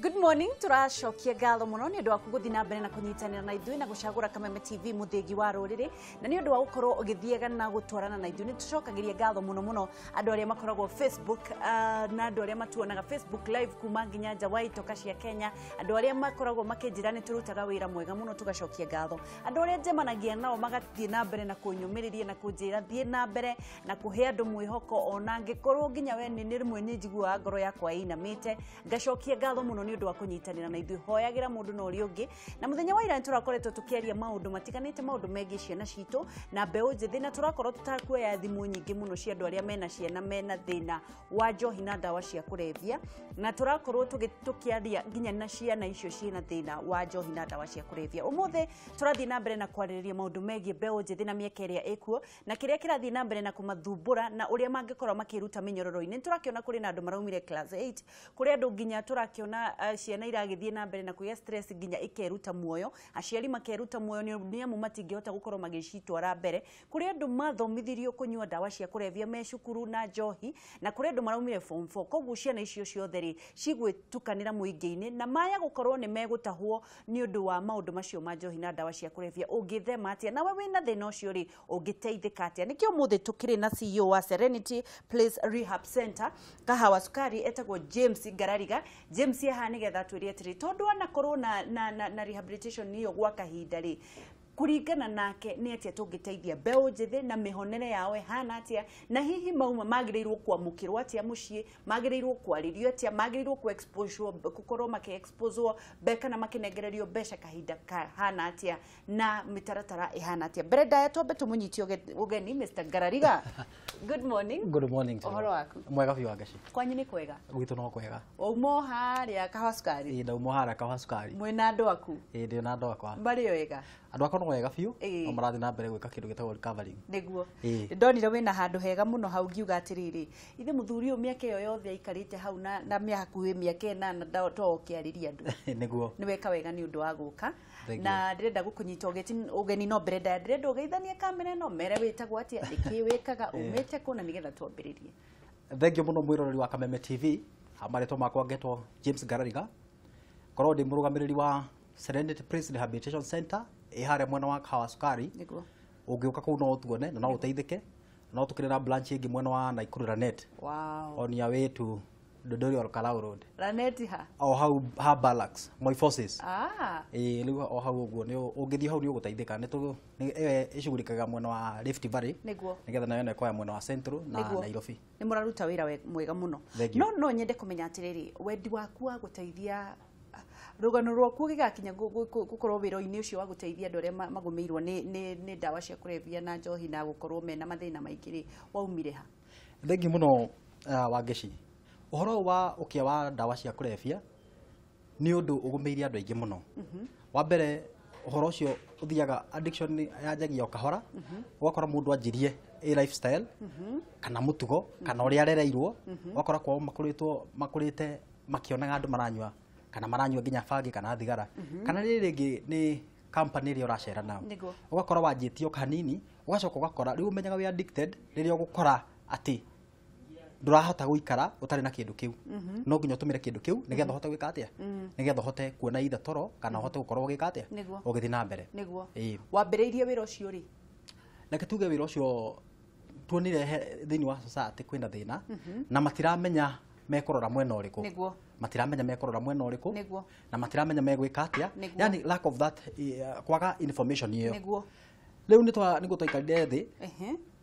Good morning, tũracokia ngatho mũno nĩ ũndũ waku gũthiĩ na mbere na kũnyitanĩra na ithuĩ na gũcagũra Kameme TV mũthĩgi wa rũrĩrĩ, na nĩ ũndũ wa gũkorwo ũgĩthiaga na gũtwarana na ithuĩ. Nĩ tũcokagĩria ngatho mũno mũno andũ arĩa makoragwo Facebook, na andũ arĩa matuonaga Facebook live kuma nginya nja wa itoka cia Kenya, andũ arĩa makoragwo makĩnjĩra nĩ tũrutaga wĩra mwega mũno, tũgacokia ngatho. Andũ arĩa njemanagia nao magathiĩ na mbere na kũnyũmĩrĩria na kũnjĩra thiĩ na mbere na kũhe andũ mwĩhoko, ona angĩkorwo nginya we nĩ rĩmwe nĩ njiguaga ngoro yakwa ĩinamĩte. Ngacokia ngatho mũno nĩ ũndũ wa kũnyitanĩra na ithuĩ. Hoyagĩra mũndũ na ũrĩa ũngĩ. Na mũthenya wa ira nĩ tũrakoretwo tũkĩaria maũndũ matiganĩte, maũndũ megiĩ ciana citũ na mbeũ njĩthĩ, na tũrakorwo tũtakuoya thimũ nyingĩ mũno cia andũ arĩa mena ciana mena thĩna wa njohi na ndawa cia kũrebia, na tũrakorwo tũkĩaria nginya na ciana icio ciĩna thĩna wa njohi na ndawa cia kũrebia. Ũmũthĩ tũrathiĩ na mbere na kwarĩrĩria maũndũ megiĩ mbeũ njĩthĩ na mĩeke ĩrĩa ĩkuo na kĩrĩa kĩrathiĩ na mbere na kũmathumbũra na ũrĩa mangĩkorwo makĩruta mĩnyororo-inĩ. Nĩ tũrakĩona kũrĩ na andũ maraumire class 8, kũrĩ andũ nginya tũrakĩona ciana iragĩthiĩ na mbere na kũgĩa stress nginya ikeruta muoyo, aciari makeruta muoyo nĩ amu matingĩhota gũkorwo magĩcitwara mbere. Kũrĩ andũ mathomithirio kũnyua ndawa cia kũrebia me cukuru na njohi, na kũrĩ andũ maraumire form 4. Koguo ciana icio ciothe rĩ cigwĩtukanĩra mũingĩ-inĩ na maya gũkorwo nĩ megũtahwo nĩ ũndũ wa maũndũ macio ma njohi na ndawa cia kũrebia. Ũngĩthema atĩa? Nawe wĩna thĩna ũcio rĩ, ũngĩteithĩka atĩa? Nĩkĩo ũmũthĩ tũkĩrĩ na CEO wa Serenity Place Rehab Center Kahawa Sukari, etagwo James Ngarariga. James haha nĩgetha atwĩre atĩrĩ, tondũ anakorwo na rehabilitation ĩyo gwa kahinda rĩ, kũringana nake nĩ atĩa tũngĩteithia mbeũ njĩthĩ na mĩhonere yao ĩhana atĩa, na hihi mauma magĩrĩirwo kwamũkĩrwo atĩa mũciĩ, magĩrĩirwo kwarĩrio atĩa, magĩrĩirwo kũ-exposure, gũkorwo makĩ-exposwo kana makĩnengererio mbeca kahinda kahana atĩa, na mĩtaratara ĩhana atĩa. Mbere ndaya twambe tũmũnyitie ũgeni Mr. Ngarariga. Good morning. Good morning to you. Ũhoro waku? Mwega biũ, Wangaci. Kwanyu nĩ kwega? Gwitũ no kwega. Wauma o harĩa Kahawa Sukari? Ĩĩ, ndauma harĩa Kahawa Sukari. Mwĩna andũ aku? Ĩĩ, ndĩ na andũ akwa. Marĩ wega? Andũ akwa no wega biũ. Ĩĩ. No marathiĩ na mbere gwĩka kĩndũ gĩtagwo recovering. Nĩguo. Ĩĩ. Ndonire wĩna handũ hega mũno hau, ngiuga atĩrĩrĩ, ithe mũthuri ũyũ mĩaka ĩyo yothe aikarĩte hau na hakuhĩ mĩaka 8 to ũkĩarĩria andũ. Nĩguo. Nĩ weka wega nĩ ũndũ wa gũka. Thank you. Na ndĩrenda gũkũnyita ũgeni, no mbere ndaya ndĩrenda ũgeithanie kamera ĩno, mere wĩtagwo atĩa, nĩkĩ wĩkaga, umĩte kũ, na nĩgetha twambĩrĩrie. Thank you mũno mwĩroreri wa Kameme TV. Marĩtwa makwa ngetwo James Ngarariga. Korwo ndĩ mũrũgamĩrĩri wa Serenity Place Rehabilitation Center ĩ harĩa mwena wa Kahawa Sukari. Nĩguo. Ũngĩũka kũu no ũtuone na no ũteithĩke. No tũkĩrĩ na branch ĩngĩ mwena wa Nakuru Lanet. On your way to Dodori or Kalau Road. Lanet ha? O hau ha Barracks, Moi Forces. Ah. Ĩĩ, rĩu o hau ũguo nĩ ũngĩthiĩ hau nĩ ũgũteithĩka. Nĩ ĩyo ĩcugurikaga mwena wa Rift Valley. Nĩguo. Nĩgetha nayo ĩno ĩkoya mwena wa Central na Nĩguo. Nairobi. Nĩ mũraruta wĩra mwega mũno. Thank you. No nyende kũmenya atĩrĩrĩ, wendi waku wa gũteithia, rũgano rwaku gĩgakinya gũkorwo wĩra-inĩ ũcio wa gũteithia andũ arĩa magũmĩirwo nĩ ndawa cia kũrebia na njohi na gũkorwo mena mathĩna maingĩ rĩ, waumire ha? Thank you mũno, Wangeci. Ũhoro ũyũ wa ũkĩa wa ndawa cia kũrebia nĩ ũndũ ũgũmĩire andũ aingĩ mũno. Wa mbere, ũhoro ũcio ũthiaga, addiction nĩ yanjagia o kahora, ũgakora mũndũ anjirie ĩ lifestyle kana mũtugo kana ũrĩa arereirwo, ũgakora kwao makũrĩtwo makũrĩte makĩonaga andũ maranyua kana maranyua nginya bangi kana thigara, kana rĩrĩ rĩngĩ nĩ company ĩrĩa ũracera nao. Nĩguo. Ũgakora wanjĩtie o kanini, ũgacoka ũgakora rĩu ũmenyaga wĩ addicted rĩrĩa ũgũkora atĩ ndũrahota gũikara ũtarĩ na kĩndũ kĩu, no nginya ũtũmĩre kĩndũ kĩu nĩgetha ũhote gwĩka atĩa, nĩgetha ũhote kuona either toro kana ũhote gũkorwo ũgĩka atĩa, Nĩguo. ũgĩthiĩ na mbere. Nĩguo. Ĩĩ. Wambĩrĩirie wĩra ũcio rĩ? Reke tuge wĩra ũcio tuonire thĩinĩ wa society kwĩna thĩna na matiramenya mekũrora mwena ũrĩkũ. Nĩguo. Matiramenya mekũrora mwena ũrĩkũ. Nĩguo. Na matiramenya megwĩka atĩa. Nĩguo. Yani lack of that, kwaga information ĩyo. Nĩguo. Rĩu nĩguo twaikarire thĩ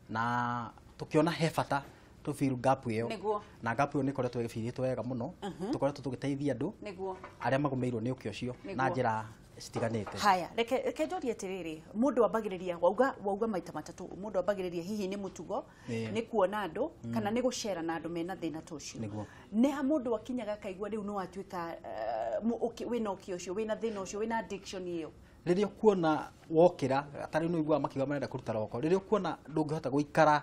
na tũkĩona he bata tũ fill gap ĩyo. Nĩguo. Na gap ĩyo nĩ ĩkoretwo ĩgĩbirĩtwo wega mũno. Tũkoretwo tũgĩteithia andũ Nĩguo. arĩa magũmĩirwo nĩ ũkĩa ũcio na Nĩguo. njĩra citiganĩte. Haya, reke njorie atĩrĩrĩ, mũndũ ambagĩrĩria, wauga maita matatũ, mũndũ ambagĩrĩria hihi nĩ mũtugo, nĩ kuona andũ, kana nĩ gũcera na andũ mena thĩna ta ũcio. Nĩguo. Nĩ ha mũndũ akinyaga akaigua rĩu nĩ watuĩka wĩna ũkĩa ũcio, wĩna thĩna ũcio, wĩna addiction ĩyo? Rĩrĩa ũkuona wokĩra, ta rĩu nĩ ũiguaga makiuga marenda kũruta roko, rĩrĩa ũkuona ndũngĩhota gũikara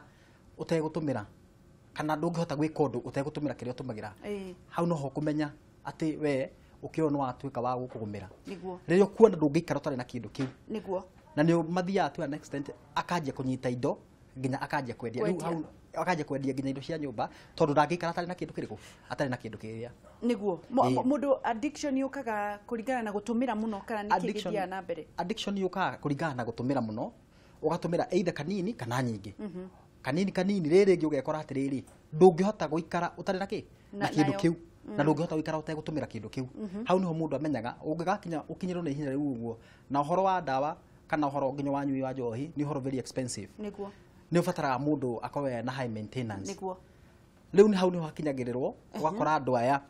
ũtegũtũmĩra kana ndũngĩhota gwĩka ũndũ ũtegũtũmĩra kĩrĩa ũtũmagĩra, hau noho ũkũmenya atĩ we ũkĩo nĩ watuĩka wa gũkũgũmĩra. Nĩguo. Rĩrĩa ũkuona ndũngĩikara ũtarĩ na kĩndũ kĩu. Nĩguo. Na nĩ mathiaga to an extent akanjia kũnyita indo. nginya akanjia kwendia rĩu hau akanjia kwendia nginya indo cia nyũmba tondũ ndangĩikara atarĩ na kĩndũ kĩrĩkũ, atarĩ na kĩndũ kĩrĩa. Nĩguo mũndũ addiction yũkaga kũringana na gũtũmĩra mũno kana nĩkĩ gĩthiaga na mbere? Addiction yũkaga kũringana na gũtũmĩra mũno, ũgatũmĩra either kanini kana nyingĩ. Kanini kanini rĩrĩ rĩngĩ ũgekora atĩrĩrĩ ndũngĩhota gũikara ũtarĩ na kĩ na kĩndũ kĩu, na ndũngĩhota gũikara ũtegũtũmĩra kĩndũ kĩu. Hau nĩho mũndũ amenyaga ũngĩgakinya ũkinyĩrwo nĩ ihinda rĩu ũguo. Na ũhoro wa ndawa kana ũhoro nginya wa nyui wa njohi nĩ ũhoro very expensive. Nĩguo nĩ ũbataraga mũndũ akorwo na high maintenance. Nĩguo rĩu nĩ hau nĩho hakinyagĩrĩrwo ũgakora andũ aya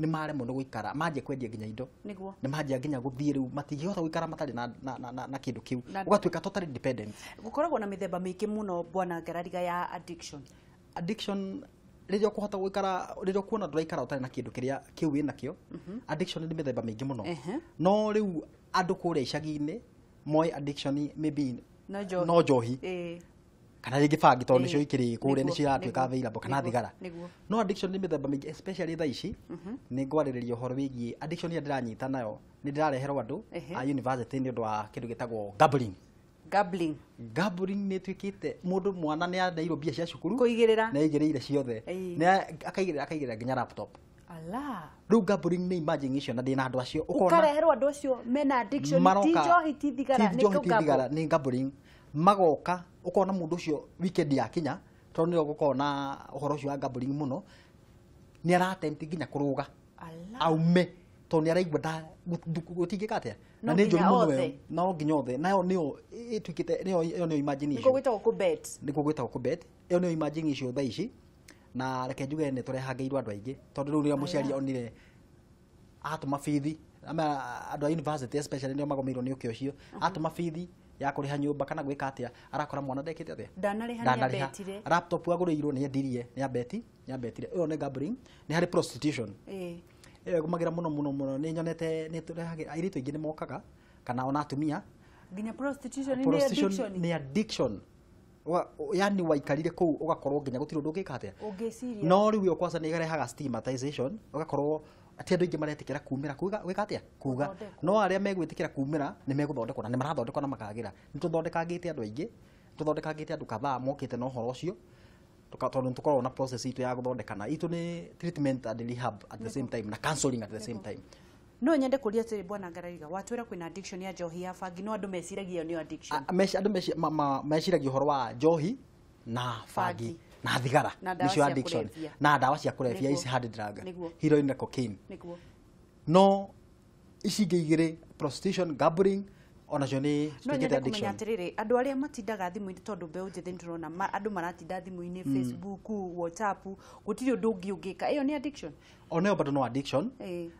nĩ maremwo nĩ gũikara, manjia kwendia nginya indo, nĩguo nĩ manjia nginya gũthiĩ rĩu matingĩhota gũikara matarĩ na kĩndũ kĩu, ũgatuĩka totally dependent. Gũkoragwo na mĩthemba mĩingĩ mũno bwana Ngarariga ya addiction. Addiction rĩrĩa ũkũhota gũikara, rĩrĩa ũkuona ndũraikara ũtarĩ na kĩndũ kĩrĩa kĩu wĩnakĩo, addiction nĩ mĩthemba mĩingĩ mũno. No rĩu andũ kũrĩa icagi-inĩ moĩ addiction maybe no njohi kana rĩngĩ bangi tondũ nĩcio ikĩrĩ kũrĩa nĩcio iratuĩka available kana thigara. No addiction nĩ mĩthemba mĩingĩ especially thaa ici nĩ ngwarĩrĩria ũhoro wĩgiĩ addiction ĩrĩa ndĩranyita nayo, nĩ ndĩrareherwo andũ a university nĩ ũndũ wa kĩndũ gĩtagwo gambling. Gambling. Gambling nĩ ĩtuĩkĩte mũndũ mwana nĩ aneirwo mbia cia cukuru kũigĩrĩra, nĩ aigĩrĩire ciothe, nĩ akaigĩrĩra nginya laptop. Ala. Rĩu gambling nĩ imagine icio na ndĩna andũ acio ũkona ũkareherwo andũ acio mena addiction, ti njohi ti thigara, nĩ gambling, magoka ũkona mũndũ ũcio weekend yakinya tondũ nĩyo gũkorwo na ũhoro ũcio wa gambling mũno, nĩ aratempt nginya kũrũga aume tondũ nĩ araigua gũtingĩka atĩa na nĩ njũru mũno ĩyo, no nginya othe nayo nĩyo ĩtuĩkĩte nĩyo ĩyo nĩyo imagine icio. Nĩkuo gwĩtagwo kũbet. Nĩkuo gwĩtagwo kũbet. Ĩyo nĩyo imagine icio thaa ici, na reke njuge nĩ tũrehangĩirwo andũ aingĩ tondũ rĩu rĩrĩa mũciari onire atũma bithi, andũ a university especially nĩo magomeirwo nĩ ũkĩa ũcio, atũma bithi ya kũrĩha nyũmba kana gwĩka atĩa, arakora mwana ndekĩte atĩa, ndanarĩha, nĩabetire laptop agũrĩirwo nĩ endirie, nĩabetire. Ĩyo nĩ gambling. Nĩ harĩ prostitution ĩyo ĩgũmagĩra mũno mũno mũno, nĩ nyonete nĩ tũrehagĩra airĩtu aingĩ nĩ mokaga kana ona atumia nginya prostitution nĩ addiction, nĩ addiction. Yani waikarire kũu ũgakorwo nginya gũtirĩ ũndũ ũngĩka atĩa ũngĩciria. No rĩu ĩyo kwanza nĩ ĩrehaga stigmatization, ũgakorwo atĩ andũ aingĩ maretĩkĩra kumĩra kuga gwĩka atĩa kuga, no arĩa megwĩtĩkĩra kumĩra nĩ megũthondekwo na nĩ marathondekwo na makagĩra. Nĩ tũthondekangĩte andũ aingĩ, tũthondekangĩte andũ kadhaa mokĩte na ũhoro ũcio, tondũ nĩ tũkoragwo na process itũ ya gũthondekana itũ nĩ treatment and rehab at the same time na counseling at the same time. No nyende kũria atĩrĩ bwana Ngarariga, watwĩra kwĩna addiction ya njohi ya bangi, no andũ meciragia ĩyo nĩyo addiction. Andũ meciragia ũhoro wa njohi na bangi na thigara nĩcio addiction, na ndawa cia kũrebia ici hard drug, heroin na cocaine. No ici ingĩ igĩrĩ, prostitution, gambling, onacio nĩ tuĩkĩte addiction. No nyende kũmenya atĩrĩrĩ, andũ arĩa matindaga thimũ-inĩ, tondũ mbeũ njĩthĩ nĩtũrona andũ maratinda thimũ-inĩ, Facebook, WhatsApp, gũtirĩ ũndũ ũngĩ ũngĩka, ĩyo nĩ addiction? Onayo bado no addiction.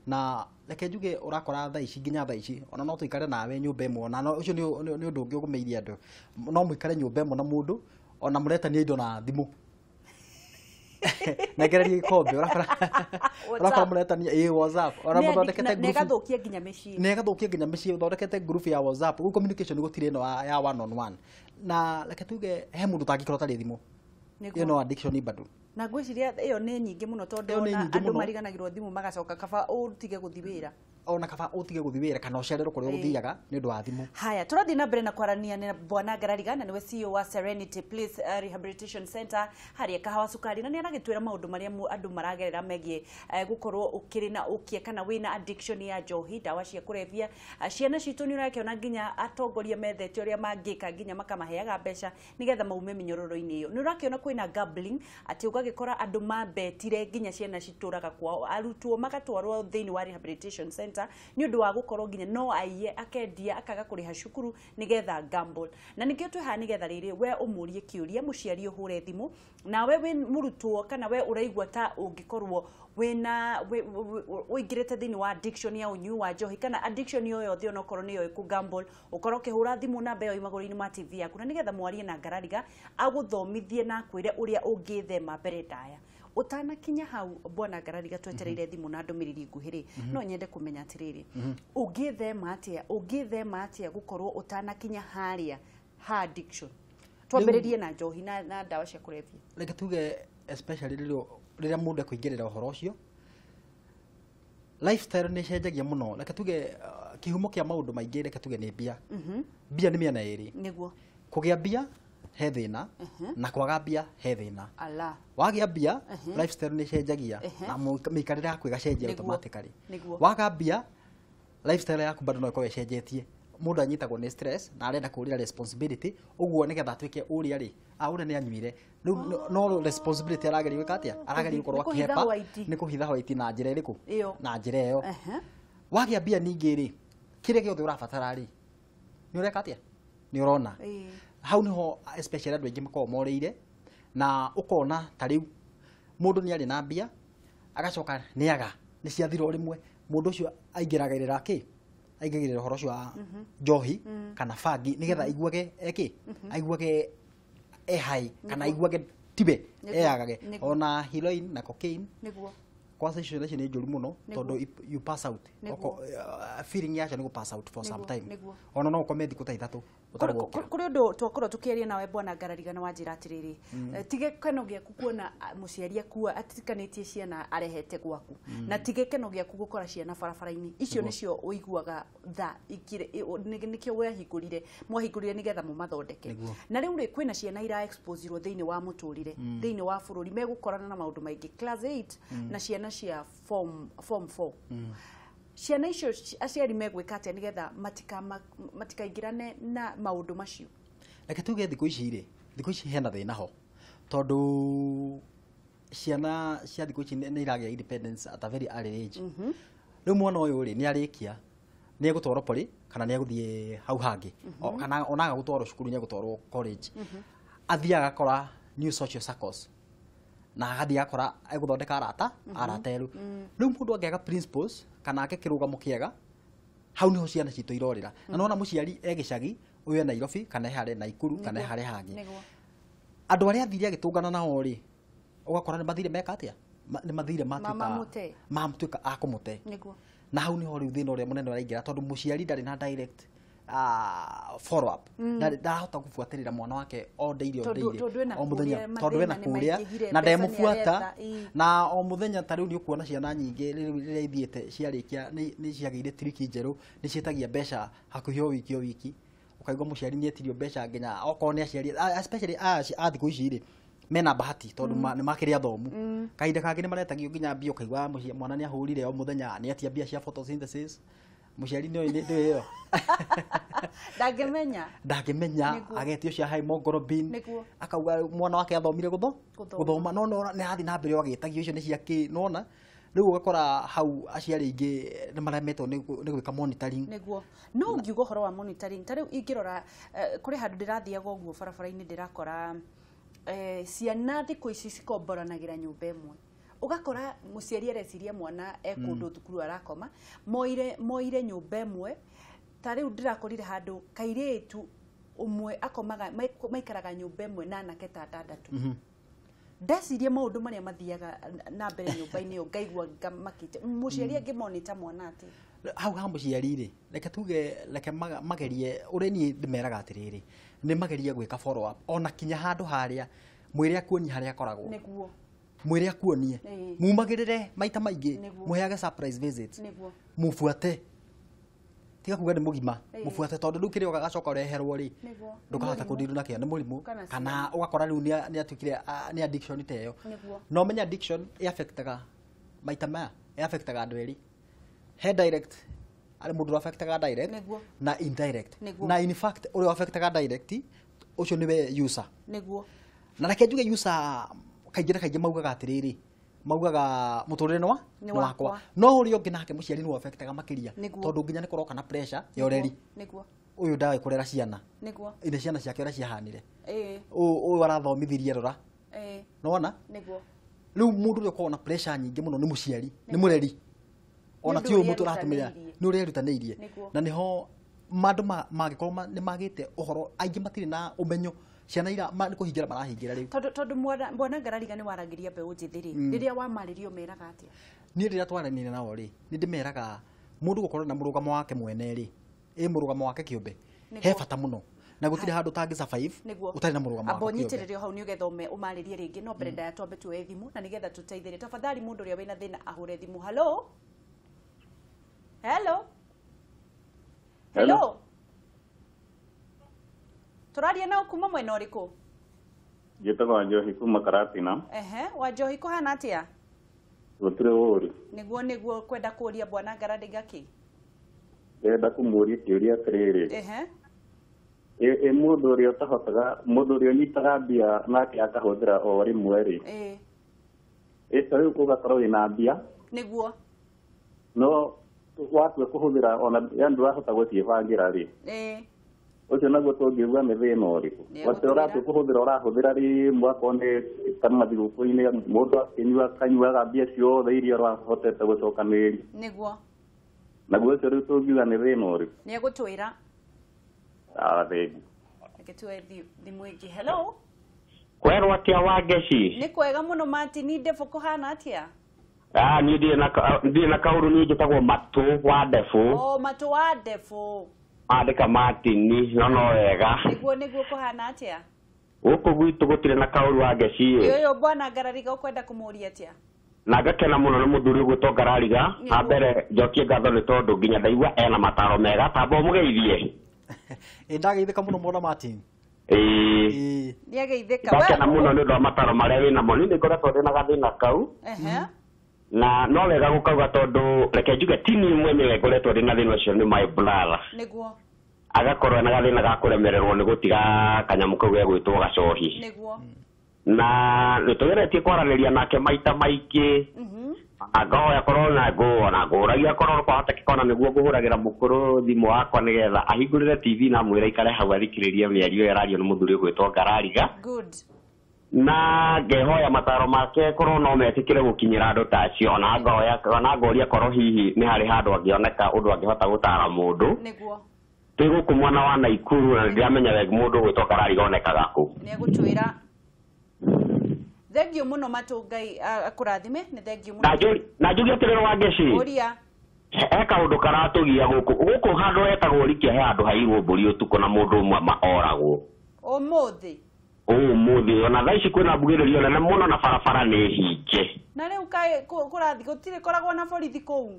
Na reke njuge ũrakora thaa ici nginya thaa ici ona no tũikare nawe nyũmba ĩmwe, na ũcio nĩ ũndũ ũngĩ ũgũmĩirie andũ, no mũikare nyũmba ĩmwe na mũndũ ona mũretania indo na thimũ negereria gĩkombe ũrakora mũretania ĩ WhatsApp, ona mũthondekete group, na ĩgathũkia nginya mĩciĩ, na ĩgathũkia nginya mĩciĩ, ũthondekete group ya WhatsApp, rĩu communication gũtirĩ ĩno ya one on one. Na reke tuge he mũndũ ũtangĩkorwo atarĩ thimũ, ĩyo no addiction bado. Na ngwĩciria ĩyo nĩ nyingĩ mũno tondũ ona andũ mariganagĩrwo thimũ magacoka kaba ũtige gũthiĩ wĩra, ona kaba ũtige gũthiĩ wĩra kana ũcererwo kũrĩa ũgũthiaga nĩ ũndũ wa thimũ. Haya, tũrathiĩ na mbere na kwarania na bwana Ngarariga, na nĩwe CEO wa Serenity Place Rehabilitation Center harĩa Kahawa Cukari, na nĩ aragĩtwĩra maũndũ marĩa andũ maragerera megiĩ gũkorwo ũkĩrĩ na ũkia kana wĩna addiction ya njohi, ndawa cia kũrebia. Ciana citũ nĩ ũrakĩona nginya atongoria methete ũrĩa mangĩka nginya makamaheaga mbeca nĩgetha maume mĩnyororo-inĩ ĩyo. Nĩ ũrakĩona kwĩna gambling, atĩ ũgagĩkora andũ mabetire nginya ciana citũraga kwao, arutwo magatwarwo thĩinĩ wa rehabilitation center nĩ ũndũ wa gũkorwo nginya no aiye akendia akaga kũrĩha cukuru nĩgetha gamble. Na nĩkĩo twĩ haha nĩgetha rĩrĩ we ũmũrie kĩũria, mũciari ũhũre thimũ, nawe wĩ mũrutwo kana we ũraigua ta ũngĩkorwo wĩna ũingĩrĩte thĩinĩ wa addiction ya ũnyui wa njohi kana addiction yo yothe onokorwo nĩyo ĩkũ gamble, ũkorwo ũkĩhũra thimũ namba ĩyo magũrũ-inĩ ma TV yaku, na nĩgetha mwarie na Ngarariga agũthomithie na akwĩre ũrĩa ũngĩthema mbere ndaya. Ũtanakinya hau bwana Ngarariga, twetereire thimũ na ndũmĩrĩri nguhĩ rĩ, no nyende kũmenya atĩrĩrĩ, ũngĩthema atĩa, ũngĩthema atĩa gũkorwo ũtanakinya harĩa ha addiction? Twambĩrĩrie na njohi na ndawa cia kũrebia. Reke tuge especially rĩrĩa mũndũ ekũingĩrĩra ũhoro ũcio, lifestyle nĩ ĩcenjagia mũno. Reke tuge kĩhumo kĩa maũndũ maingĩ, reke tuge nĩ mbia. Mbia nĩ mĩena ĩrĩ. Nĩguo kũgĩa mbia he thĩna, na kwaga mbia he thĩna. Ala. Wagĩa mbia, lifestyle nĩ ĩcenjagia na mĩikarĩre yaku ĩgacenjia automatically. Waga mbia, lifestyle yaku bado no ĩkorwo ĩcenjetie. Mũndũ anyitagwo nĩ stress na arenda kũrĩra responsibility, ũguo nĩgetha atuĩke ũrĩa rĩ, ũrĩa nĩ anyuire rĩu, no responsibility arageria gwĩka atĩa? Arageria gũkorwo akĩhepa nĩ kũhitha white na njĩra ĩrĩkũ? Na njĩra ĩyo. Wagĩa mbia ningĩ rĩ, kĩrĩa gĩothe ũrabatara rĩ, nĩ ũreka atĩa? Nĩ ũrona. Hau niho especially andũ aingĩ makoragwo morĩire, na ũkona ta rĩu mũndũ nĩ arĩ na mbia agacoka nĩ aga nĩ ciathira o rĩmwe, mũndũ ũcio aingĩragĩrĩra kĩ? Aingĩragĩrĩra ũhoro ũcio wa njohi kana bangi nĩgetha aiguage eki, aiguage e high kana aiguage tibe eyagage. Ona heroin na cocaine nĩguo kwanza icio nĩ njũru mũno tondũ you pass out. Feeling yacio nĩ gũ pass out for some time. Ona no ũkome thikũ ta 3 ũtarĩ wokĩra. Kũrĩ ũndũ twakorwo tũkĩaria nawe bwana Ngarariga na wanjĩra atĩrĩrĩ, ti gĩkeno gĩaku kuona mũciari akua atikanĩtie ciana arehete gwaku, na ti gĩkeno gĩaku gũkora ciana barabara-inĩ. Icio nĩcio ũiguaga tha nĩkĩo wehingũrire, mwahingũrire nĩgetha mũmathondeke. Na rĩu rĩ, kwĩna ciana ira exposeirwo thĩinĩ wa mũtũrĩre, thĩinĩ wa bũrũri, megũkorana na maũndũ maingĩ class 8 na ciana cia form 4. Ciana icio aciari megwĩka atĩa nĩgetha matikaingĩrane na maũndũ macio? Reke tuge thikũ ici rĩ, thikũ ici hena thĩna ho, tondũ ciana cia thikũ ici nĩ iragĩa independence at a very early age. Rĩu mwana ũyũ rĩ, nĩ arĩkia, nĩ egũtwarwo poly kana nĩ egũthiĩ hau hangĩ, kana ona aga gũtwarwo cukuru nĩ egũtwarwo college. Athiaga agakora new social circles, na agathiĩ agakora egũthondeka arata erũ. Rĩu mũndũ angĩaga principles kana ake kĩrũgamo kĩega, hau niho ciana citũ irorĩra. Na nona mũciari e gĩcagi, ũyũ e Nairobi kana e harĩa Naikuru kana e harĩa hangĩ, andũ arĩa athire agĩtũngana nao rĩ, ũgakora nĩ mathire meka atĩa? Nĩ mathire matuĩka a kũmũte. Na hau niho rĩu thĩna ũrĩa mũnene ũraingĩra, tondũ mũciari ndarĩ na direct follow up, ndarahota gũbuatĩrĩra mwana wake o daily o daily o mũthenya, tondũ ena kũrĩa na ndemũbuata. Na o mũthenya ta rĩu nĩ ũkuona ciana nyingĩ rĩrĩa ithiĩte ciarĩkia nĩ ciagĩire tiriki njerũ, nĩ ciĩtagia mbeca hakuhĩ o wiki o wiki, ũkaigua mũciari nĩ etirio mbeca nginya okorwo nĩ aciari especially a thikũ ici rĩ, mena bahati tondũ nĩ makĩrĩ athomu. Kahinda kangĩ nĩ maretagio nginya mbia, ũkaigua mwana nĩ ahũrire o mũthenya nĩ etia mbia cia photosynthesis. Mũciari nĩ oĩ nĩ ĩyo ndangĩmenya, agetio cia hemoglobin, akauga mwana wake athomire gũthoma, no nĩ arathiĩ na mbere agĩtagio icio nĩ cia kĩ, nona rĩu ũgakora hau aciari aingĩ nĩ maremetwo nĩ gwĩka monitoring. Nĩguo. No ngiuga ũhoro wa monitoring, ta rĩu ingĩrora kũrĩ handũ ndĩrathiaga ũguo barabara-inĩ ndĩrakora ciana thikũ ici cikomboranagĩra nyũmba ĩmwe. Ũgakora mũciari areciria mwana e kũndũ thukuru arakoma, moire nyũmba ĩmwe. Ta rĩu ndĩrakorire handũ kairĩtu ũmwe akomaga, maikaraga nyũmba ĩmwe na anake ta 6. Ndeciria maũndũ marĩa mathiaga na mbere nyũmba-inĩ ĩyo ngaigua ngamakĩte. Mũciari angĩmonita mwana atĩa? Hau ha mũciari rĩ, reke tuge, reke magerie ũrĩa niĩ ndĩmeraga atĩrĩrĩ, nĩ magerie gwĩka follow up ona kinya handũ harĩa mwĩre akuonie harĩa akoragwo. Nĩguo. Mwĩre akuonie, mumagĩrĩre maita maingĩ, mũheage surprise visits, mũbuate, tiga kuga nĩ mũgima, mũbuate, tondũ rĩu kĩrĩa ũgagacoka ũreherwo rĩ, ndũkahota kũndirwo nakĩo nĩ mũrimũ, kana ũgakora rĩu nĩ atuĩkire nĩ addiction ta ĩyo. No ũmenye addiction ĩaffectaga maita maya, ĩaffectaga andũ erĩ, he direct arĩ mũndũ ũraffectaga direct na indirect. Na in fact ũrĩa ũraffectaga direct ũcio nĩwe user. Nĩguo. Na reke njuge user kaingĩ na kaingĩ maugaga atĩrĩrĩ, maugaga mũtũrĩre nĩ wakwa, no ũrĩa ũngĩ nake mũciari nĩwe affectaga makĩria, tondũ nginya nĩ kũroka na pressure ya ũreri. Nĩguo. Ũyũ ndawe kũrera ciana. Nĩguo. Ine ciana ciake ũrĩa ciahanire. Ũyũ arathomithirie rora. Nĩwona? Nĩguo. Rĩu mũndũ ũrĩa ũkoragwo na pressure nyingĩ mũno nĩ mũciari, nĩ mũreri. Ona ti ũyũ mũndũ ũratũmĩra, nĩ ũrĩa erutanĩirie. Na nĩho mandũ mangĩkorwo nĩ magĩte ũhoro, aingĩ matirĩ na ũmenyo, ciana ira nĩ kũhingĩra marahingĩra rĩu. Tondũ bwana Ngarariga nĩ waragĩria mbeũ njĩthĩ rĩ, rĩrĩa wamarĩrio meraga atĩa? Niĩ rĩrĩa twaranĩria nao rĩ, nĩ ndĩmeraga mũndũ gũkorwo na mũrũgamo wake mwene rĩ, ĩ mũrũgamo wake kĩũmbe, he bata mũno. Na gũtirĩ handũ ũtangĩ survive ũtarĩ na mũrũgamo waku kĩũmbe. Amba ũnyitĩrĩre hau nĩ ũgetha ũmarĩrie rĩngĩ, no mbere ndaya twambe tuoye thimũ na nĩgetha tũteithĩrĩrie. Tafadhali mũndũ ũrĩa wĩna thĩna ahũre thimũ. Hello? Hello? Hello? Tũraria nao kuma mwena ũrĩkũ? Njĩtagwo Wanjohi kuma Karatina. Ehe, Wanjohi kũhana atĩa? Gũtirĩ ũũru. Nĩguo nĩguo kwenda kũũria bwana Ngarariga kĩ? Ndĩrenda kũmũũria kĩũria atĩrĩrĩ. Ehe. Ĩ mũndũ ũrĩa ũtahotaga, mũndũ ũrĩa ũnyitaga mbia nake akahũthĩra o rĩmwe rĩ. Ĩĩ. Ĩ ta rĩu ũgakorwo wĩna mbia. Nĩguo. No watua kũhũthĩra ona yani ndũrahota gũciĩbangĩra rĩ. Ĩĩ. Ũcio naguo tũngiuga nĩ thĩna ũrĩkũ? Atĩ ũratua kũhũthĩra ũrahũthĩra rĩmwe akorwo nĩ ta mathigũkũ-inĩ mũndũ akĩnyua akanyuaga mbia ciothe iria ũrahotete gũcokanĩrĩria. Nĩguo. Naguo ũcio rĩu tũngiuga nĩ thĩna ũrĩkũ? Nĩ egũtwĩra. Thengiũ. Reke tuoe thimũ ĩngĩ. Hello. Kwerwo atĩa Wangeci? Nĩ kwega mũno Martin Ndebũ, kũhana atĩa? Niĩ ndirĩ na kaũru, niĩ njĩtagwo Matũ wa Ndebũ. O Matũ wa Ndebũ. Andĩka Martin, no wega. Nĩguo nĩguo kũhana atĩa? Gũkũ gwitũ gũtirĩ na kaũru Wangeci. Ũyũ bwana Ngarariga ũkwenda kũmũũria atĩa? Na ngakena mũno nĩ mũthuri ũgwĩtwo Ngarariga. Ha mbere njokie ngatho nĩ tondũ nginya ndaigua ena mataro mega, tamba ũmũgeithie. Ĩ ndageithĩka mũno mwana Martin. Ĩĩ. Nĩageithĩka. Ndakena mũno nĩ ũndũ wa mataro marĩa wĩnamo. Niĩ nĩngoretwo ndĩna gathĩna kau. Ehe. Na no wega gũkauga tondũ reke njuge ti niĩ mwenyewe ngoretwo ndĩna thĩna ũcio, nĩ my brother. Nĩguo. Agakorwo ena gathĩna ga kũremererwo nĩ gũtiga kanyamũ kau gegwĩtwo gacohi. Nĩguo. Na nĩtũgeretie kwaranĩria nake maita maingĩ. Angahoya korwo na ona ngũragia korwo kwahotekeka ona nĩguo ngũhũragĩra mũkũrũ thimũ wakwa nĩgetha ahingũrĩre TV na amwĩre aikare hau athikĩrĩrie mĩario ĩyo ĩrario nĩ mũthuri ũgwĩtwo Ngarariga. Good. Na ngehoya mataro make korwo no metĩkĩre gũkinyĩra andũ ta acio, ona ngoya ona ngoria korwo hihi nĩ harĩ handũ angĩoneka ũndũ angĩhota gũtara mũndũ. Nĩguo. Twĩ gũkũ mwena wa Naikuru na nĩndĩramenya wega mũndũ ũgwĩtwo Ngarariga onekaga kũ. Nĩegũtwĩra. Thengiũ mũno Matũ, Ngai akũrathime. Nĩ thengiũ mũno. Na njuge atĩrĩrĩ Wangeci. Ũria. He kaũndũ karatũgia gũkũ. Gũkũ handũ hetagwo Rikia he handũ hairwo mbũri ũtukũ na mũndũ ũmwe ma oragwo. Ũmũthĩ. Ũmũthĩ ona thaa ici kwĩna mbugĩrĩrio nene mũno na barabara nĩ hinge. Na rĩu kaĩ kũrathiĩ gũtirĩ koragwo na borithi kũu?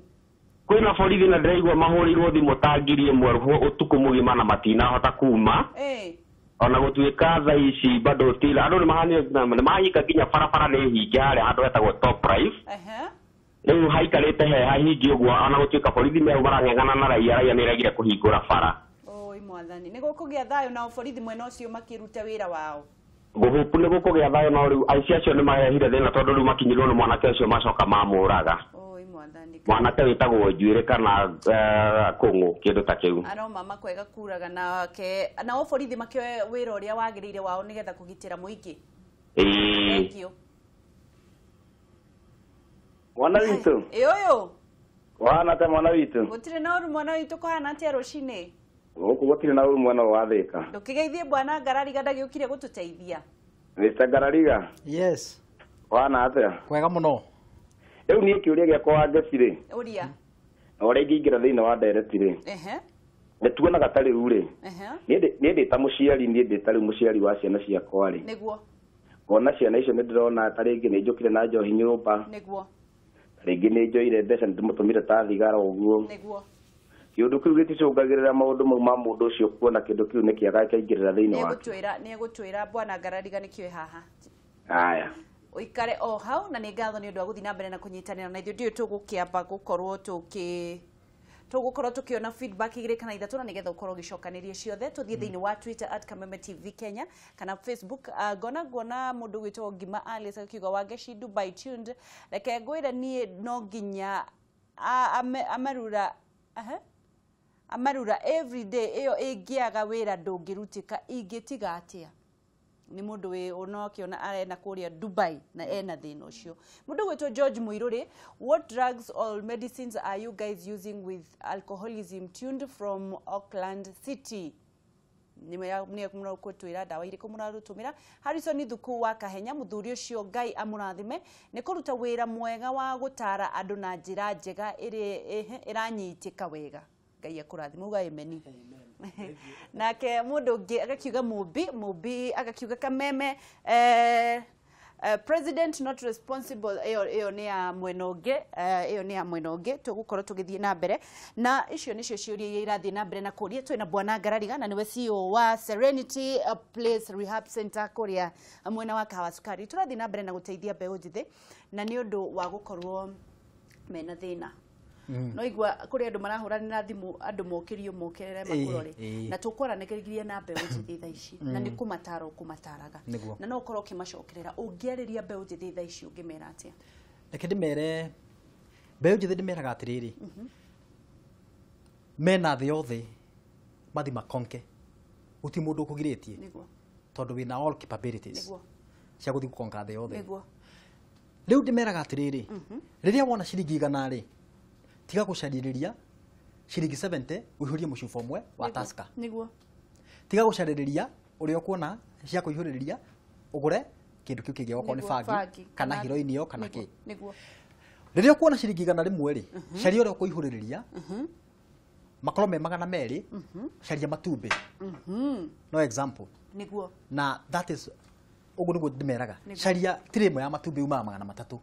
Kwĩna borithi na ndĩraigua mahũrĩirwo thimũ ta 1000 ũtukũ mũgima na matinahota kuma. Ĩĩ. Ona gũtuĩka thaa ici bado tira andũ nĩmahinga nginya barabara nĩ hinge harĩa handũ hetagwo Top Life. Ehe. Rĩu haikarĩte he hahingi ũguo ona gũtuĩka borithi me hau marang'eng'ana na raia, raia nĩĩregire kũhingũra bara. Oi mwathani, nĩ gũkũgĩa thayũ nao borithi mwena ũcio makĩrute wĩra wao. Ngũhũpu nĩ gũkũgĩa thayũ no rĩu aici acio nĩmarehire thĩna tondũ rĩu makinyirwo nĩ mwanake ũcio macoka mamũraga. Oi mwathani. Mwanake wĩtagwo Njuĩrĩ kana Kũng'ũ kĩndũ ta kĩu. Aroma makwega kuraga nake nao borithi makĩoe wĩra ũrĩa wagĩrĩire wao nĩgetha kũgitĩra mũingĩ. Ĩĩ. Thank you. Mwana witũ. Ĩ ũyũ. Kũhana atĩa mwana witũ? Gũtirĩ na ũru mwana witũ, kũhana atĩa rũcinĩ? Gũkũ gũtirĩ na ũru mwana wa Thĩka. Ndũkĩgeithie bwana Ngarariga ndagĩũkire gũtũteithia. Mr. Ngarariga. Yes. Kũhana atĩa? Kwega mũno. Rĩu niĩ kĩũria gĩakwa Wangeci rĩ. Ũria. Na ũrĩa ingĩingĩra thĩinĩ wa ndereti rĩ. Ehe. Nĩ tuonaga ta rĩu rĩ. Ehe. Niĩ ndĩ ta mũciari, niĩ ndĩ ta rĩu mũciari wa ciana ciakwa rĩ. Nĩguo. Ngona ciana icio nĩ ndĩrona ta rĩngĩ nĩ njũkire na njohi nyũmba. Nĩguo. Rĩngĩ nĩ njoire mbeca nĩ ndĩmũtũmire ta thigara ũguo. Nĩguo. Kĩũndũ kĩu gĩticũngagĩrĩra maũndũ mau ma mũndũ ũcio kuona kĩndũ kĩu nĩ kĩega gĩkaingĩrĩra thĩinĩ wake. Nĩegũtwĩra bwana Ngarariga nĩkĩo haha. Aya. Ũikare o hau na nĩ ngatho nĩ ũndũ wa gũthiĩ na mbere na kũnyitanĩra na ithuĩ. Ndiũĩ tũgũkĩamba gũkorwo tũgũkorwo tũkĩona feedback igĩrĩ kana ithatũ na nĩgetha ũkorwo ũgĩcokanĩria ciothe. Tũthiĩ thĩinĩ wa Twitter at Kameme TV Kenya kana Facebook. Ngona mũndũ ũgwĩtwo Ngima Alice akiuga Wangeci Dubai tuned. Reke ngwĩre niĩ no nginya amarura amarura everyday ĩyo ĩngĩaga wĩra ndũngĩrutĩka ingĩtiga atĩa? Nĩ mũndũ wĩ ũnokĩona arena kũrĩa Dubai na ena thĩna ũcio. Mũndũ ũgwĩtwo George Muiruri, what drugs or medicines are you guys using with alcoholism? Tuned from Auckland City. Nĩ mũgũtwĩra ndawa irĩkũ mũrarũtũmĩra. Harrison Thuku wa Kahenya, mũthuri ũcio Ngai amũrathime nĩ kũruta wĩra mwega wa gũtara andũ na njĩra njega ĩrĩa ĩranyitĩka wega. Ngai akũrathime, uga amen. Nake mũndũ ũngĩ agakiuga Mũmbi agakiuga Kameme President not responsible ĩyo nĩ ya mwena ũngĩ, ĩyo nĩ ya mwena ũngĩ. Tũgũkorwo tũgĩthiĩ na mbere na icio nĩcio ciũria iria irathiĩ na mbere na kũria. Twĩna Bwana Ngarariga na nĩwe CEO wa Serenity Place Rehab Center kũrĩa mwena wa Kahawa Sukari. Tũrathiĩ na mbere na gũteithia mbeũ njĩthĩ na nĩ ũndũ wa gũkorwo mena thĩna. No igua kũrĩ andũ marahũranĩra thimũ, andũ mokĩrio mokerere makũrore, na tũkwaranĩria na mbeũ njĩthĩ thaa ici na nĩ kũmatara ũkũmataraga na no ũkorwo ũkĩmacokerera. Ũngĩarĩria mbeũ njĩthĩ thaa ici ũngĩmera atĩa? Reke ndĩmere mbeũ njĩthĩ, ndĩmeraga atĩrĩrĩ, mena thĩ yothe mathi makonke, gũtirĩ mũndũ ũkũgirĩtie tondũ wĩna all capabilities cia gũthiĩ gũkonka thĩ yothe. Rĩu ndĩmeraga atĩrĩrĩ, rĩrĩa wona ciringi 100 rĩ, tiga gũcarĩrĩria ciringi 70 ũihũrie mũcuba ũmwe wa Tusker. Tiga gũcarĩrĩria ũrĩa ũkuona cia kũihũrĩrĩria ũgũre kĩndũ kĩu kĩngĩ, okorwo nĩ bangi kana heroin ĩyo kana kĩ. Rĩrĩa ũkuona ciringi 100 rĩ, caria ũrĩa ũkũihũrĩrĩria makorwo me 200, caria matumbĩ. No example. Na that is ũguo nĩguo ndĩmeraga. Caria tray ĩmwe ya matumbĩ yumaga 300.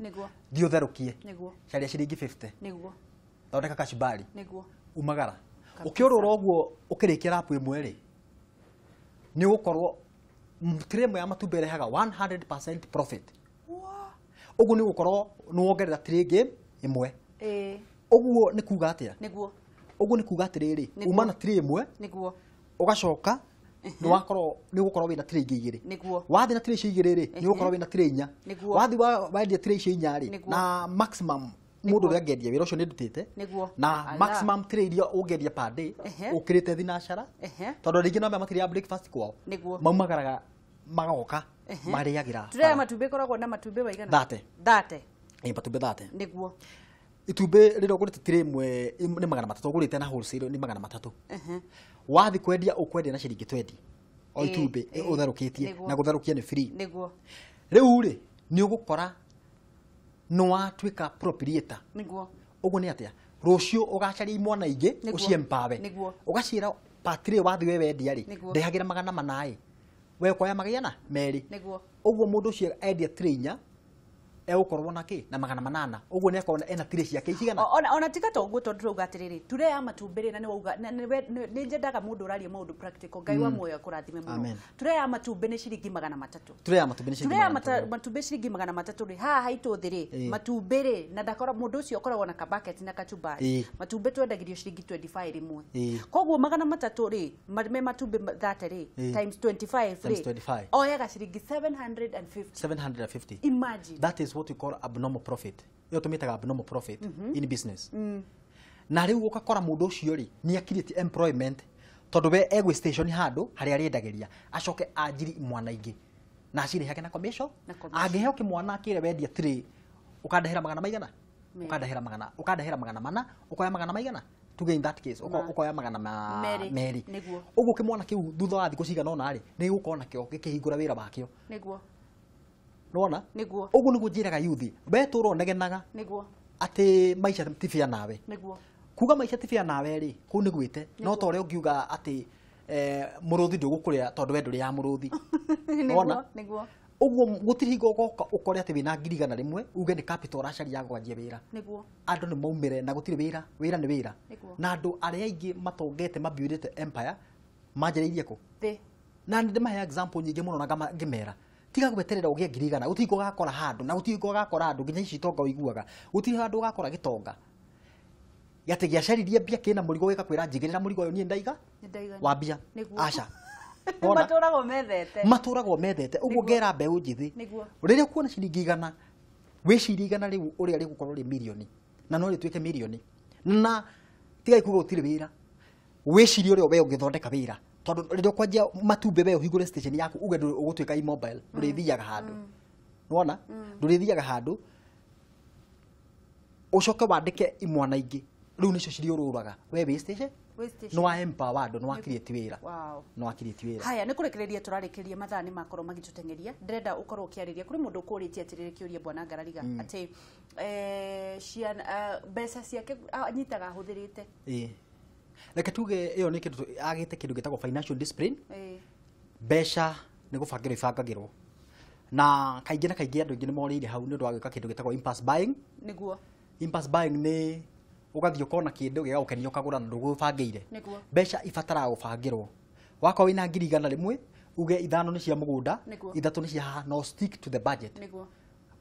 Thiĩ ũtherũkie. Caria ciringi 50. Thondeka kachumbari. Umagara. Ũkĩũrũra ũguo ũkĩrĩkia rapu ĩmwe rĩ, nĩ ũgũkorwo tray ĩmwe ya matumbĩ ĩrehaga 100% profit. Ũguo nĩ ũgũkorwo nĩ wongerera tray ĩngĩ ĩmwe. Ũguo nĩ kuga atĩa? Ũguo nĩ kuga atĩrĩrĩ, uma na tray ĩmwe, ũgacoka nĩ wakorwo nĩ ũgũkorwo wĩna tray ingĩ igĩrĩ. Wathiĩ na tray icio igĩrĩ rĩ, nĩ ũgũkorwo wĩna tray inya. Wathiĩ wendia tray icio inya rĩ, na maximum mũndũ ũrĩa angĩendia wĩra ũcio nĩ ndutĩte, na maximum tray iria ũngĩendia per day ũkĩrĩte thinacara, tondũ rĩngĩ no makĩrĩa breakfast kwao, maumagaraga magoka marĩagĩra. Tray ya matumbĩ ĩkoragwo na matumbĩ maigana? 30. 30. Ĩ, matumbĩ 30. Itumbĩ rĩrĩa ũgũrĩte tray ĩmwe nĩ 300, ũgũrĩte na wholesale nĩ 300. Wathiĩ kwendia ũkwendia na ciringi 20 o itumbĩ ũtherũkĩtie, na gũtherũkia nĩ free. Rĩu rĩ, nĩ ũgũkora nĩ watuĩka proprietor. Ũguo nĩ atĩa? Rũciũ ũgacaria imwana ingĩ ũciempower. Ũgaciĩra patri wathiĩ we wendia rĩ, ndehagĩra 400 ĩ, we ũkoya 200. Ũguo mũndũ ũcio endia tray inya egũkorwo na kĩ? Na 800. Ũguo nĩ akorwo ena tray ciake cigana? Ona tiga to ũguo, tondũ tũrauga atĩrĩrĩ, ture ya matumbĩ rĩ, na nĩ wauga nĩ nyendaga mũndũ ũraria maũndũ practical. Ngai wa muoyo akũrathime mũno. Ture ya matumbĩ nĩ ciringi 300. Ture ya matumbĩ nĩ ciringi Ture ya 300. matumbĩ ciringi 300 rĩ, haha haitũ thĩ rĩ, matumbĩ rĩ, na ndakora mũndũ ũcio ũkoragwo na kabucket na kachumbari, matumbĩ twendagĩrio ciringi 25 rĩmwe. Koguo 300 rĩ, me matumbĩ 30 rĩ, times 25 rĩ, oyaga ciringi 750. 750. Imagine. That is what we call abnormal profit. Iyo tumitaga abnormal profit in business. Na rĩu ũgakora mũndũ ũcio rĩ, nĩ akirĩtie employment tondũ we egwĩ station handũ harĩa arĩendagĩria, acoke anjiri imwana ingĩ na acirĩhage na commission. Angĩheo kĩmwana akĩre wendia tray ũkandehera magana maigana, ũkandehera magana, ũkandehera 400, ũkoya magana maigana, tuge in that case ũkoya magana merĩ. Ũguo kĩmwana kĩu thutha wa thikũ cigana ũna rĩ, nĩ gĩgũkorwo nakĩo gĩkĩhingũra wĩra wakĩo. Nĩwona? Ũguo nĩguo njĩraga yuthi, we tũra ũnegenaga atĩ maica ti fair nawe. Kuga maica ti fair nawe rĩ, kũu nĩ gwĩte. No ta ũrĩa ũngiuga atĩ mũrũthi ndũgũkũrĩa tondũ we ndũrĩ ya mũrũthi. Nĩwona? Ũguo gũtirĩ hingo ũgoka ũkore atĩ wĩna 100,000 uge nĩ capital ũracaria ya kwanjia wĩra. Andũ nĩ maumĩre na gũtirĩ wĩra, wĩra nĩ wĩra. Na andũ arĩa aingĩ matongete mabuildĩte empire manjĩrĩirie kũ? Na nĩ ndĩmahe example nyingĩ mũno na ngĩmera, tiga gweterera ũgĩe 100,000, gũtirĩ hingo ũgakora handũ, na gũtirĩ hingo ũgakora andũ nginya ici itonga ũiguaga, gũtirĩ handũ ũgakora gĩtonga gĩatĩ gĩacaririe mbia kĩna mũrigo gĩgakwĩra njigĩrĩra mũrigo ũyũ niĩ ndaiga wa mbia. Aca. Matũragwo methete. Matũragwo methete. Ũguo ngera mbeũ njĩthĩ, rĩrĩa ũkuona ciringi 100, wĩcirie 100 rĩu ũrĩa rĩgũkorwo rĩ mirioni, na no rĩtuĩke mirioni. Na tigai kuga gũtirĩ wĩra, wĩcirie ũrĩa we ũngĩthondeka wĩra, tondũ rĩrĩa ũkwanjia matumbĩ we ũhingũre station yaku uge ũgũtuĩka immobile, ndũrĩthiaga handũ. Nĩwona? Ndũrĩthiaga handũ, ũcoke wandĩke imwana ingĩ, rĩu nĩcio cirĩũrũraga we wĩ station, nĩ wa empower andũ, nĩ wa create wĩra. Nĩ wa create wĩra. Haya, nĩ kũrekereria tũrarĩkĩria, mathaa nĩ makorwo magĩtũteng'eria. Ndĩrenda ũkorwo ũkĩarĩria kũrĩ mũndũ ũkũrĩtie atĩrĩrĩ kĩũria Bwana Ngarariga atĩ mbeca ciake anyitaga ahũthĩrĩte. Reke tuge ĩyo nĩ kĩndũ agĩte kĩndũ gĩtagwo financial discipline. Mbeca nĩ gũbangĩrwo ibangagĩrwo. Na kaingĩ na kaingĩ andũ aingĩ nĩ morĩire hau nĩ ũndũ wa gwĩka kĩndũ gĩtagwo impulse buying. Nĩguo. Impulse buying nĩ ũgathiĩ ũkona kĩndũ gĩgagũkenia ũkagũra na ndũgũbangĩire. Nĩguo. Mbeca ibataraga gũbangĩrwo. Wakorwo wĩna 100,000, uge 5 nĩ cia mũgũnda, Nĩguo. 3 nĩ cia haha, no stick to the budget. Nĩguo.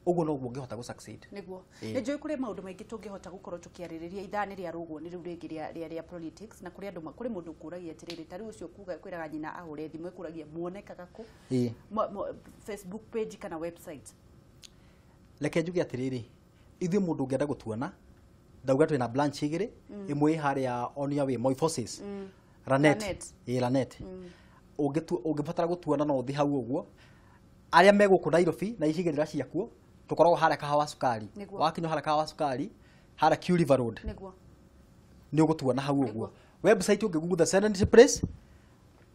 Ũguo noguo ũngĩhota gũ succeed. Nĩguo. Ĩĩ. Nĩ njũĩ kũrĩ maũndũ maingĩ tũngĩhota gũkorwo tũkĩarĩrĩria. Ithaa nĩ rĩa rũgwo nĩ rĩu rĩngĩ rĩa politics, na kũrĩ andũ kũrĩ mũndũ ũkũragia atĩrĩrĩ, ta rĩu ũcio kuga kwĩraga nyina ahũre thimũ, ĩkũragia muonekaga kũ? Ĩĩ. Facebook page kana website? Reke njuge atĩrĩrĩ, ithuĩ mũndũ ũngĩenda gũtuona, ndauga twĩna branch igĩrĩ, ĩmwe ĩ harĩa on your way Moi Forces, Lanet. Lanet. Ĩĩ, Lanet. Ũngĩbatara gũtuona no ũthiĩ hau ũguo. Arĩa me gũkũ Nairobi na icigĩrĩra ciakuo, tũkoragwo harĩa Kahawa Sukari. Nĩguo. Wakinya harĩa Kahawa Sukari, harĩa Q River Road, Nĩguo. nĩ ũgũtuona hau Nĩguo. ũguo. Website ũngĩ The Serenity Place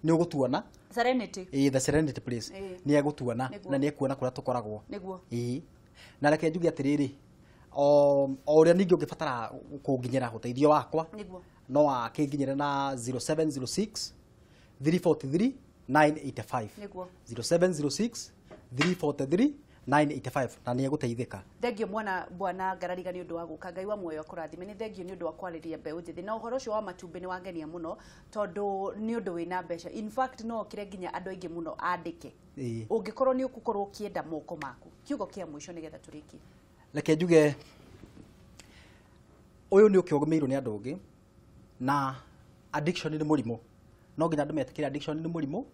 nĩ ũgũtuona. Serenity. Ĩĩ, The Serenity Place. Ĩĩ. Nĩ egũtuona Nĩguo. na nĩ ekuona kũrĩa tũkoragwo. Nĩguo. Ĩĩ. Na reke njuge atĩrĩrĩ, o ũrĩa ningĩ ũngĩbatara kũnginyĩra ũteithio wakwa, Nĩguo. no akĩnginyĩre na 0706 343 985. Nĩguo. 0706 343 985, na nĩ egũteithĩka. Thengio mwana bwana Ngarariga nĩ ũndũ wa gũka. Ngai wa muoyo akũrathime. Nĩ thengio nĩ ũndũ wa kwarĩria mbeũ njĩthĩ, na ũhoro ũcio wa matumbĩ nĩ wangenia mũno, tondũ nĩ ũndũ wĩna mbeca. In fact, no okire nginya andũ aingĩ mũno andĩke. Ĩĩ. Ũngĩkorwo nĩ ũgũkorwo ũkĩenda moko maku. Kiugo kĩa mũico nĩgetha tũrĩkie. Reke njuge ũyũ nĩ ũkĩũgũmĩirwo nĩ andũ ũngĩ, na addiction nĩ mũrimũ. No nginya andũ metĩkĩre addiction nĩ mũrimũ,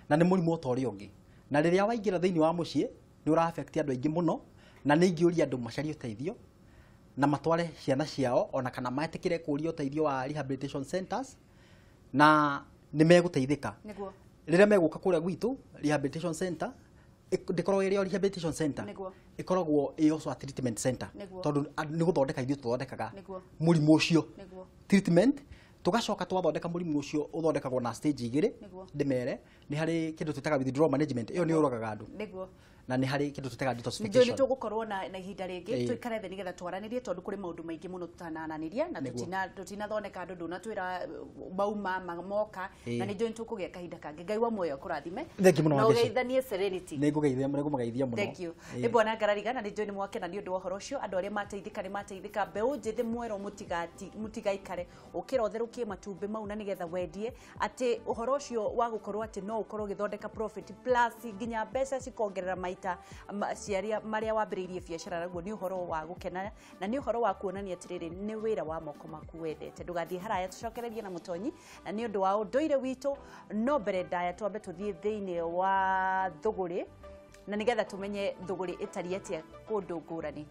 na nĩ mũrimũ o ta ũrĩa ũngĩ, na rĩrĩa waingĩra thĩinĩ wa mũciĩ nĩ ũra affect andũ aingĩ mũno. Na nĩ ingĩũria andũ macarie ũteithio na matware ciana ciao, ona kana metĩkĩre kũria ũteithio wa rehabilitation centers, na nĩ megũteithĩka. Nĩguo. Rĩrĩa megũka kũrĩa gwitũ rehabilitation center, ndĩkoragwo ĩrĩ o rehabilitation center, Nĩguo. ĩkoragwo ĩ also a treatment center. Nĩguo. Tondũ nĩ gũthondeka ithuĩ tũthondekaga Nĩguo. mũrimũ ũcio. Nĩguo. Treatment, tũgacoka twathondeka mũrimũ ũcio, ũthondekagwo na stage igĩrĩ. Nĩguo. Ndĩmere nĩ harĩ kĩndũ twĩtaga withdrawal management, ĩyo nĩ yũragaga andũ, Nĩguo. na nĩ harĩ kĩndũ twĩtaga Nĩ njũĩ nĩ detoxification. tũgũkorwo na ihinda rĩngĩ, Ĩĩ. tũikare thĩ nĩgetha twaranĩrie, tondũ kũrĩ maũndũ maingĩ mũno tũtanananĩria na Nĩguo. tũtinathondeka andũ, ndũnatwĩra mauma moka. Ĩĩ. Na nĩ njũĩ nĩ tũkũgĩa kahinda kangĩ. Ngai wa muoyo akũrathime. Thengiũ mũno, Na Wangeci. ũgeithanie Serenity. Nĩ ngũgeithia, nĩ ngũmũgeithia mũno. Thank you. Ĩĩ. Nĩ bwana Ngarariga, na nĩ njũĩ nĩ mwakena nĩ ũndũ wa ũhoro ũcio. Andũ arĩa mateithĩka nĩ mateithĩka. Mbeũ njĩthĩ mwerwo mũtigaikare, ũkĩra ũtherũkie matumbĩ mau na nĩgetha wendie, atĩ ũhoro ũcio wa gũkorwo atĩ no ũkorwo ũgĩthondeka profit plus nginya mbeca cikongerera maita ciarĩa marĩa wambĩrĩirie biacara naguo, nĩ ũhoro wa gũkena na nĩ ũhoro wa kuonania atĩrĩrĩ, nĩ wĩra wa moko maku wendete. Ndũgathiĩ haraya, tũcokererie na mũtonyi na nĩ ũndũ wa ũndũire witũ, no mbere ndaya twambe tũthiĩ thĩinĩ wa thũgũrĩ na nĩgetha tũmenye thũgũrĩ ĩtariĩ atĩa kũndũ ngũrani.